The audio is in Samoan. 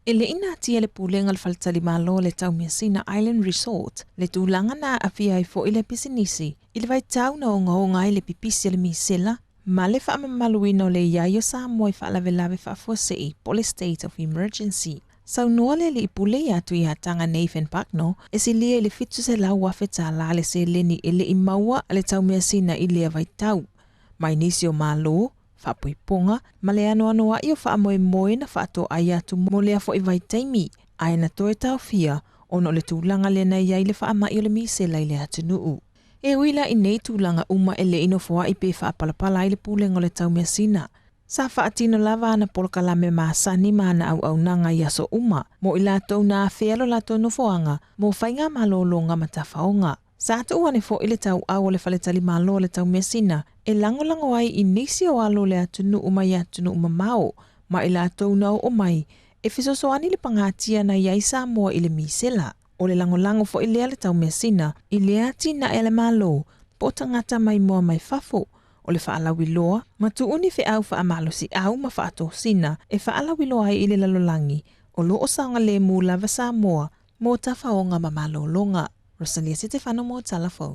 E le i natia e le Pulega o le Faletalimalo o le Taumeasina Island Resort le tulaga na aafia ai foi lea pisinisi i le vaitau na ogaoga ai le pipisi a le misela ma le faamamaluina o le i ai o Samoa i faalavelave faafuasei po o le State of Emergency. Saunoa le alii pule ia Tuiataga Nathan Bucknall e silia i le $700,000 le seleni e le i maua a le Taumeasina i lea vaitau mai nisi o Malo, faapuipuga ma le anoanoai o faamoemoe na faatoai atu mo lea foi vaitaimi, ae na toe taofia ona o le tulaga lea na i ai le faamai o le misela i le atunuu. E ui la i nei tulaga uma e le i nofoai pe faapalapala ai le Pulega o le Taumeasina, sa faatino lava ana polokalame masani ma ana auaunaga i aso uma mo i latou na afea lo latou nofoaga mo faigamalologa ma tafaoga. Sa tuu ane foi le tauau o le faletalimalo o le Taumeasina e lagolago ai i nisi o alo o le atunuu mai atunuu mamao ma i latou na oo mai e fesoasoani i le pagatia na i ai Samoa i le misela. O le lagolago foi lea a le Taumeasina i lea atinae a le Malo po o tagata maimoa mai fafo, o le faalauiloa ma tuu ni feau faamalosiau ma faatosina e faalauiloa ai i le lalolagi o lo o saogalemu lava Samoa mo tafaoga ma malologa. Rosalia Setefano mo Tala Fou.